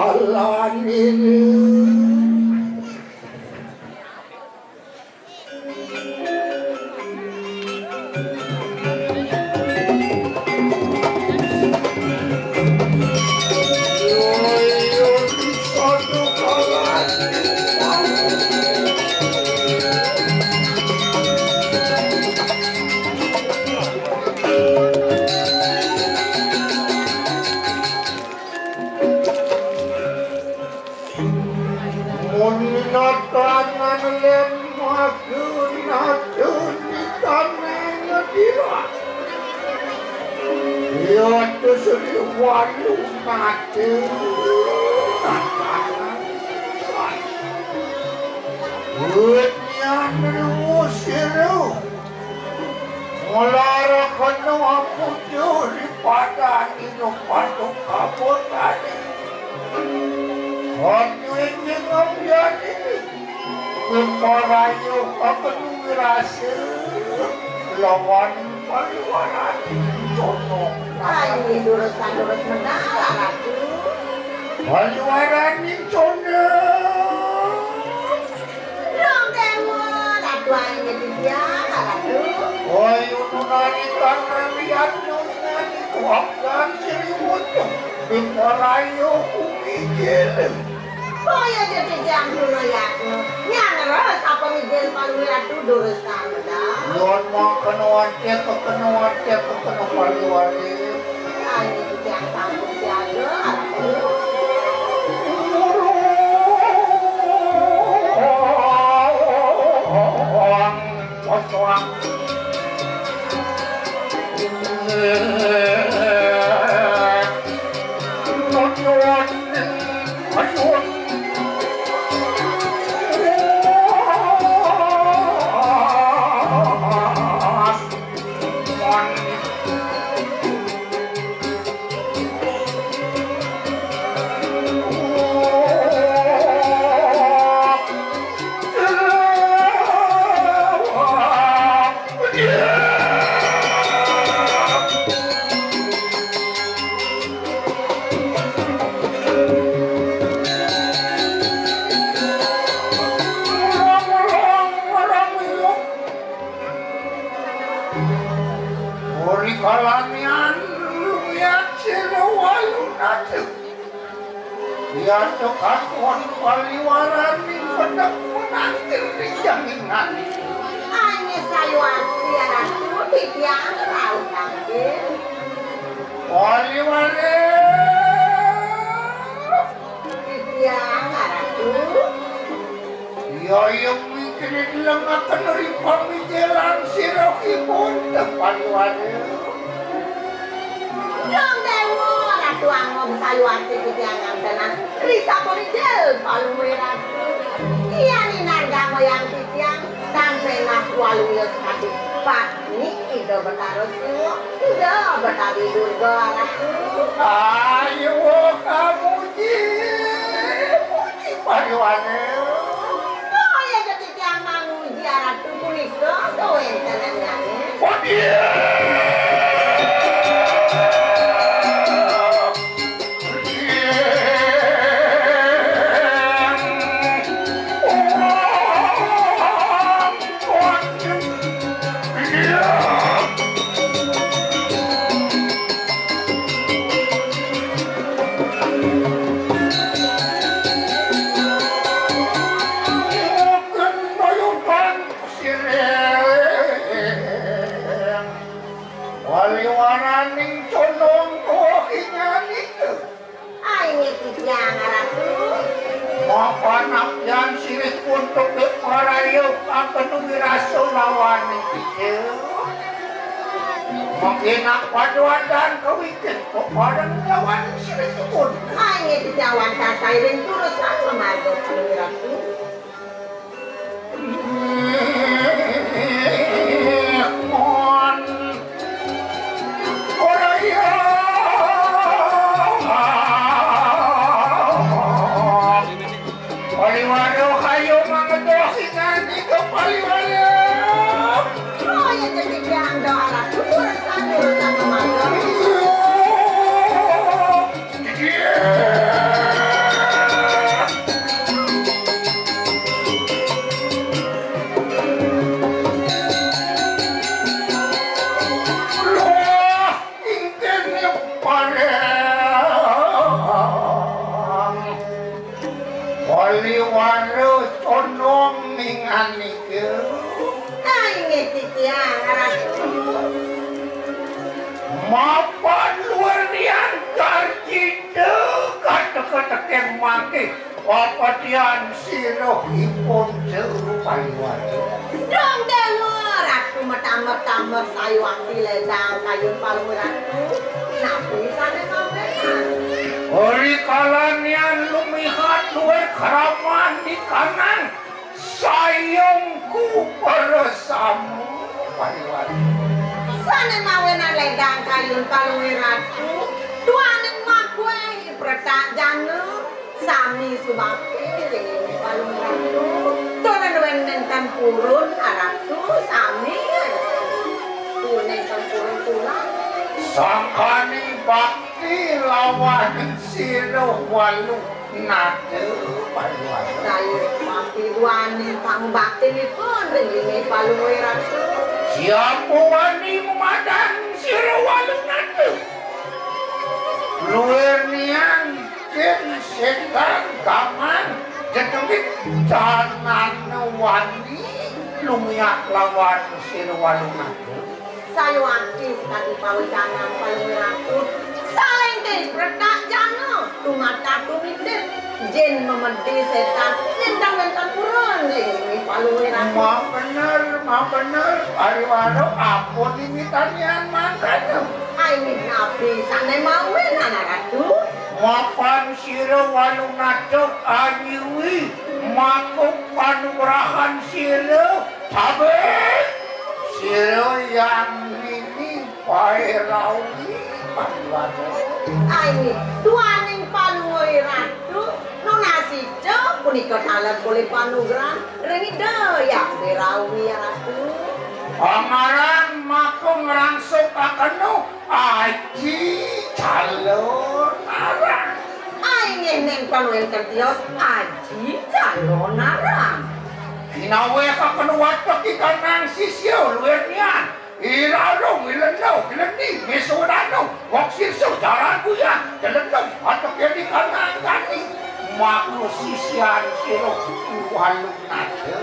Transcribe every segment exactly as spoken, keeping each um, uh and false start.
Alanine. Mun natanan lén mageun atun di tanah ngadira. Ieu téh Sri Walu nate natanan. Eut nyan riweuh siruh. Mulara kena aku juri pada anu patuh kabur tadi. Hanya ini ngambian ini. Keparayu aku nunggu rasa lawan paliwaran condong. Ayo, duruskan, durus menang, Ratu. Paliwaran condong. Dong dewa, Ratu aing jadi dia, Ratu. Oi, unu nani kang liat nu nani kuak dan siriwut. Diparayo kumi jelem. Boyo jadi dia nu liat nu. Nyang ros apa mijil palu Ratu durus kamedang. Yon mah kena wacet, kena wacet, kena wali-wali. Ayo, yang sanggup jaga. Uri kalamian liat sira wayu nate. Liat katon paliwaran ning pedek menangkir di jangingan. Hanya sayuan tiada sudi tiang laut tangkir. Paliwaran. Tiang Ratu. Iya, iya, mungkin dilengaken ri pamijelan sira ipun tepaliwane. Dong Dewa, Ratu Angom sayuwakti titiang ngantenan ri sapunika paluwe Ratu. Iya ninarga moyang titiang sampe nak waluya sakadi patni Ida Betara Siwa, Ida Betari Durga Ratu. Ayo kamuji, muji pariwane. Kaya titiang manguji Ratu punika kawéntenannyané. Oh, iya. Waliwaraning condong kuwi nyanika. Ai niki titiang Ratu. Mapan abdian sirih untuk diparayuh kagenu wirasa lawan niki. Mangke nak paduadan kawitin pepareng lawan sirihipun. Ai niki titiang wantah sairing turusan mamarga Ratu. Paliwara, hayo mangedoh singan ika paliwara. Oh, ya jadi jando anak syukur satu sama malam. Niku. Ah, inggih titiang, Ratu. Mapan luwerian karcita kateka-tekeng mangke papatihan sirahipun Dewa Paliwara. Dong Dewa, Ratu matamah-tamah sayuwakti ledang kayun Palungguh Ratu. Napi sané mawinan? Ri kalanian lumihat luwih kraman di kanan sayungku para samu Paliwara. Sané mawinan ledang kayun Palungguh Ratu, duaning makuweh pretak jana, sami subakti ring Palungguh Ratu. Tur nuwun nénten purun Ratu sami. Nuwun nénten purun tulah. Sangkaning bakti lawan sira walu nada Paliwara. Saya pasti duaning pangbaktinipun ring inggih Palungguh Ratu. Siapa wani mamadang sira walu nada? Luwirnian jin sétan gaman jedemit janana wani lumiak lawan sira walu nada. Sayuwakti sakadi pawecanan Palungguh Ratu, saengkén pretak jana tumata tumindak, jin mamedi sétan, nénten wénten purun ring Palungguh Ratu. Mabener, mabener, Paliwara, ampun nimitanian mangkana. Ai napi sané mawinan Ratu? Mapan sira walu nada ajiwi, maka panugrahan sira Tabé sira yang nini Pairawi Paliwara. Ai, duaning Palungguh Ratu, nunas ica punika taler polih panugrahan ring Ida Hyang Pairawi Ratu. Pangaran maka ngrangsukakena Aji Calonarang. Ai, inggih nénten wénten tios Aji Calonarang. Kinawé kakena watek ikanang sisia luwirnian. I Rarung, i Lendong, i Lendi, i Sudana, Wong Sirsa, Jaran Buyang, Telendong, watek ikanang gani. Maka sisian sira walu nada.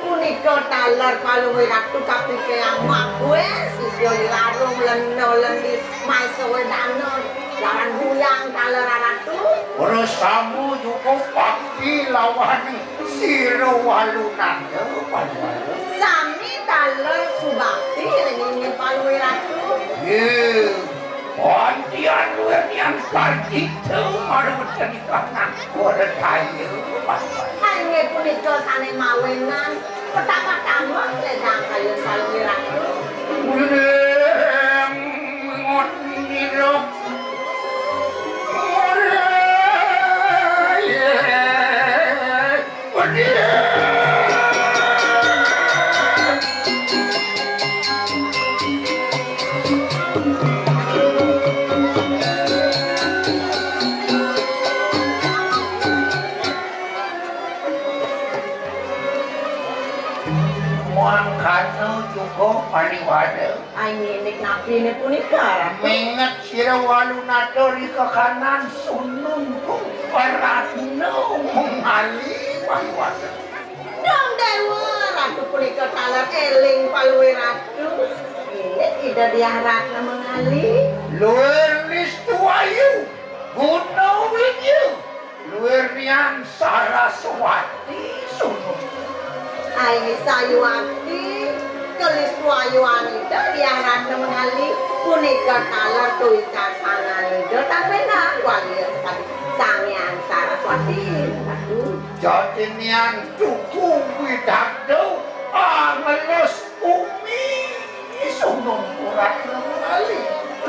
Punika taler Palungguh Ratu kapikiang makuweh sisia i Rarung, Lendong, Lendi, Maisa Wedana, Jaran Buyang taler Ratu. Para samu juga bakti lawan sira walu nanda Palungguh. Sami taler subakti ring inggih Palungguh Ratu. Yé, pantian luwirnian karcita maruta di kanan wara daya Palungguh. Inggih punika sané mawinan. Pertama-tama, ledang kayun Palungguh Ratu. Ledang ngot nira. Mangkana juga paniwada. Ai, indik napiné punika, Ratu? Minget sira walu nata ri kakanan sunun ku paratna mengali paniwada. Dong Déwa, Ratu punika taler éling Palungguh Ratu. Indik Ida Diah Ratna mengali. Luwir listu ayu, guna widya. Luwirnian Saraswati sunung. Ai sayuwakti, kalistu ayuan Ida Diah Ratna mengali, punika taler kawicaksanan Ida tan benang, walia sakadi Sang Hyang Saraswati. Aduh. Jatinian tuku widagda, angelus Umi sunung Ratna mengali.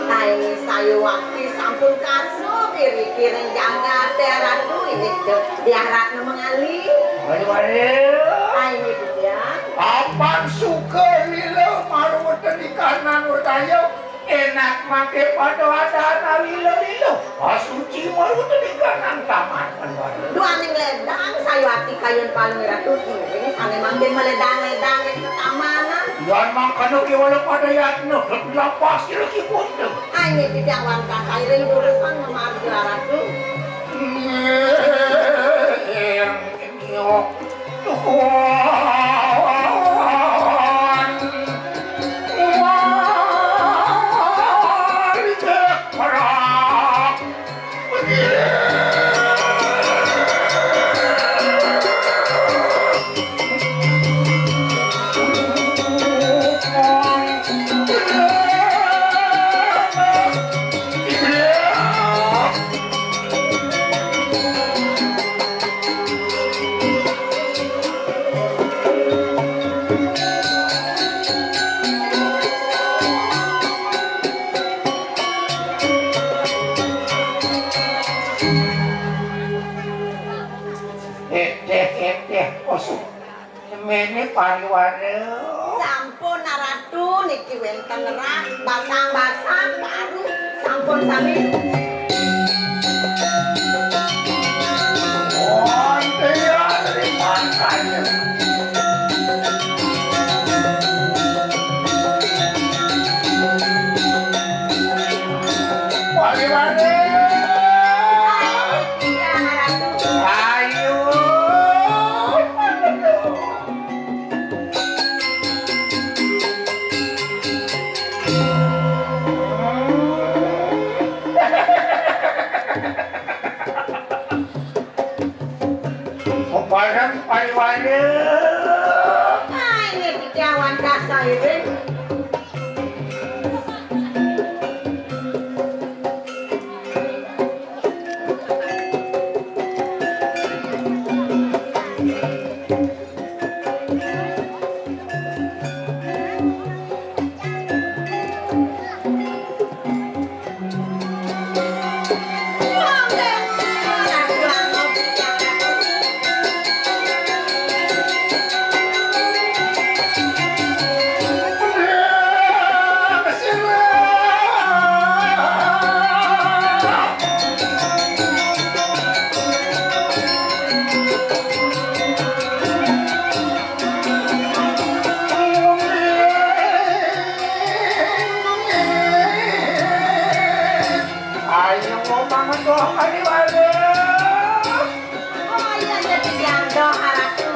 Ai, sayuwakti sampun kasub iriki ring jagaté Ratu inggih Diah Ratna mengali. Waduh, waduh. Ai, inggih Diah. Apan suka lila maruta di kanan werdaya, enak mangké pada adana lila-lila. Asuci maruta di kanan taman. Duaning ledang sayuwakti kayun Palungguh Ratu, inggih sané mangkin maledang-ledang ing tetamanan. Yan mangkana kéwala pada yatna, lapas kira kipun tu. Ai, inggih titiang wantah sairing durus pang mamargi Ratu. Inggih, inggih. Tuh. Ngene pariwara. Sampun, Ratu, niki wenten rah, basang-basang, paru, sampun sami. Oh, iya, terima kasih. Pariwara. Ayo. Bareng pariwara. Nah, ini di Jawan dasar ini. Ayo, mangan doang kali waduh. Oh iya, jadi jando, Ratu.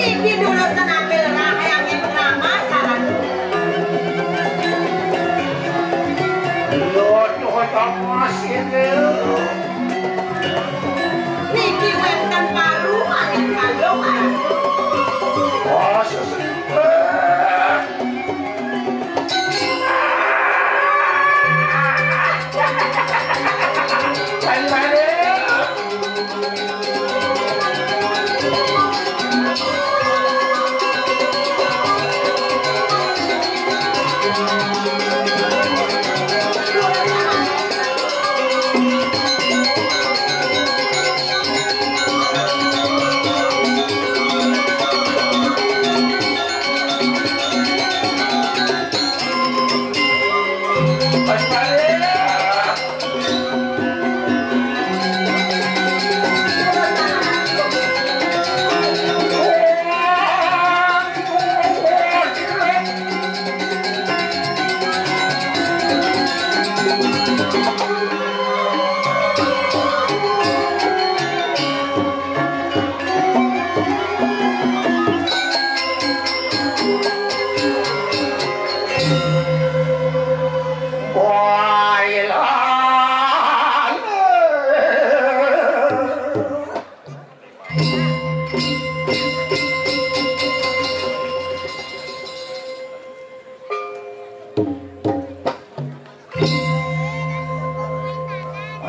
Iki dulu senambil rahe angin keramas, saran. Lho, tuh, Mas, ini. Niki wenten paru, angin kalung, aran. Oh, sesimpen.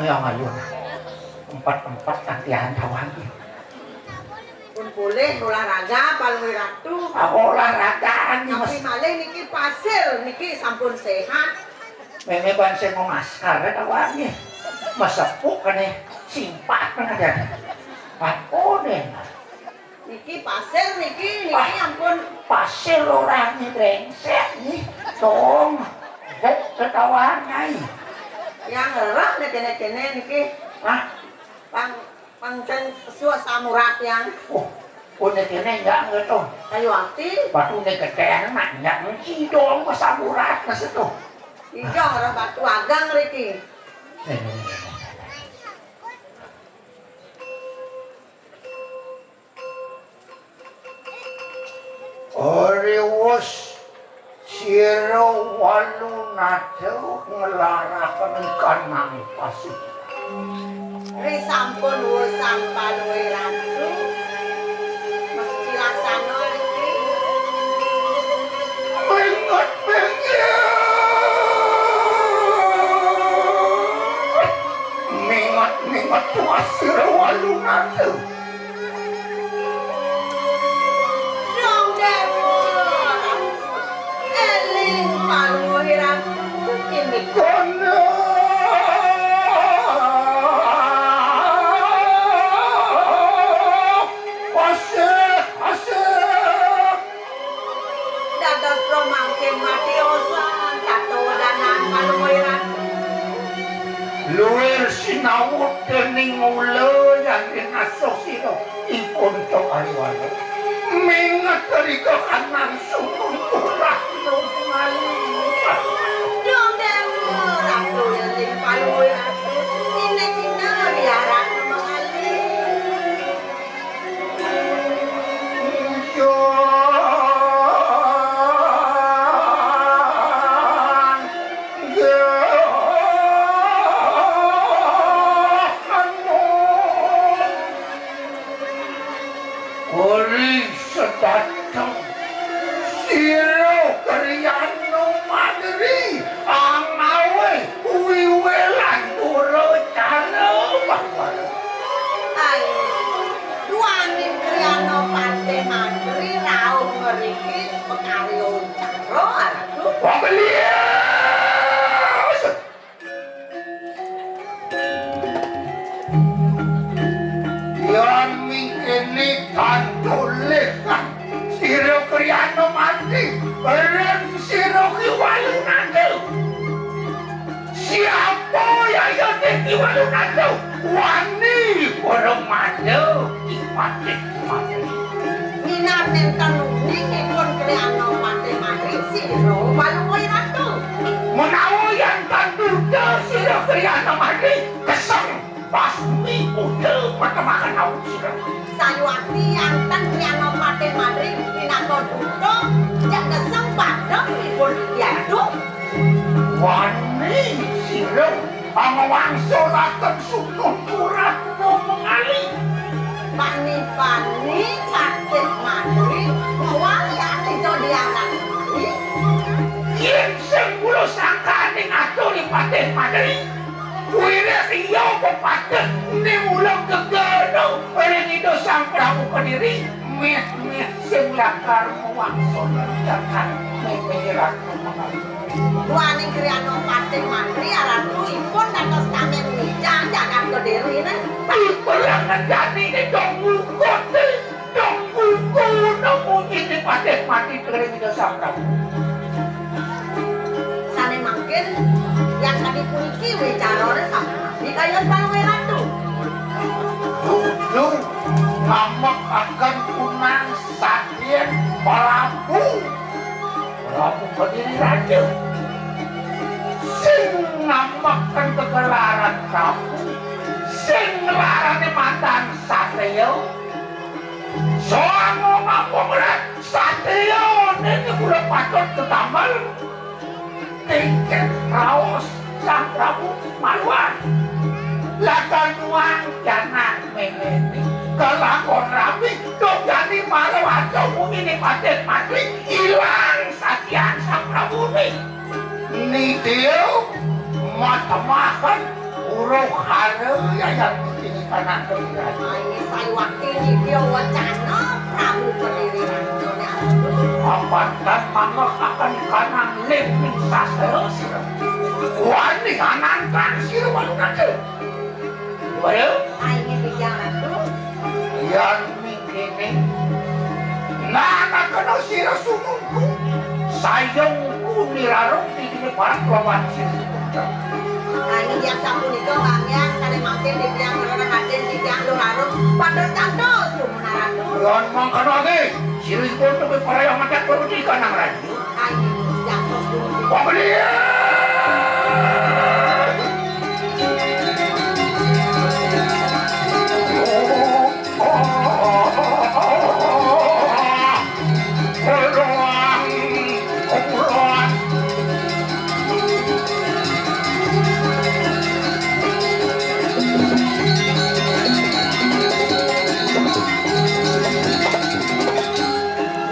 Ayo, ayo. Empat-empat latihan tawang. Pun boleh olahraga, Palui Ratu. Aku olahraga, Mas. Tapi malih niki pasil, niki sampun sehat. Mémé ban sing memaskar ya kawan ya. Mesepuk kene simpak kene ya. Apa nih? Niki pasir niki, niki Ah, ampun. Pasir orangnya brengsek nih. Dong. Kok ketawa nyai? Yang ngerah nih kene-kene niki. Hah? Pang, pang ten suak samurat yang. Oh, kene-kene enggak gitu. Ayo ati. Batu ne gedeng nak enggak ngi dong samurat ke situ. Iya, orang batu agang riki. Eh, Riwus sira walu nada nglaraken kanang pasih. Ri sampun wusang paluwe ratu. Mesti laksana riki. Minget-minget. Minget-minget tuas sira walu nada. Dong Dewa, eling paluhe ratu kene. Kono. Asik, asik. Dados promangke mati osan, tato wadanan paluwe ratu. Luwir sinawut dening ula yangge nasuh sira ipun to aliwala. Minget rika kanang sunun kurah nungali. Dong Dewa, ratu eling paluwe ratu. Ine cina diarak nungali. Uri sedateng sira Kriyana Madri, angawe wiwe lan dura cara. Ayo, duaning Kriyana Patih Madri rauh ngriki pakarya cara, Ratu. Wong lias. Yan mingkene kantulih sira Kriyana Madri, ren sira Ki Walu Nandel. Siapa yayane Ki Walu Nandel? Wani para mada Ki Patih Madri. Minat nenten uning ipun Kriyana Patih Madri, sira paluwe ratu. Menawa yan tan duda sira Kriyana Madri, keseng basmi uda matemakan awit sira. Sayuwakti anten Kriyana Patih Madri pinaka duda, jak keseng padem ipun diadu. Wani sira pangwangsulaken sunuh kuratna mengali. Bani-bani Patih Madri, mawali ati to dianak Madri. Yen sing kula sangkaning aturi Patih Madri, wirid iya pepatih ning mula gegana ring Ida Sang Prabu Kediri, meh-meh sing lakar mawangsul jagat meh-meh ratu mengali. Duaning Kriyana Patih Madri aratu ipun dados tameng wijang jagat Kediri ne. Ipun lan ngendani ne dong ngukut, dong ngukut, dong ngukut ipun Patih Madri Kediri Ida Sang Prabu. Sane mangkin yang tadi puniki wicarane sami kayun paluwe ratu. Dudu ngamekaken kunang saking Prabu. Prabu Kediri Raja. Sing ngambaken kegelaran Prabu, sing nglarane mandan satriya. Soang ngomong ora satriya niki kula patut tetamel. Tingkir raos Sang Prabu Maluan. Lakon nuang janak mengeni kelakon rabi dogani marang aja mungine Patih Madri ilang sajian Sang Prabune. Nitya matemahan uruh hara yayan iki kanang kemirahan. Ini sayuwakti nitya wacana Prabu Kediri Rancone. Apantan mangehaken kanang ning sastra sira. Wani hanangkang sira wanu kacil. Wayo. Ayo, Biang Ratu. Yan mingkene. Nanakana sira sumungku. Sayung kunirarung didine parak lawan sira. Angin yang sapunika ngangyang sane mangkin di tiang Raden di tiang Luharung padha cantos dumun Ratu. Lan mangkana age, siripun tuwi paraya madak perdi kanang rayu. Angin yang terus dumun. Wong liya.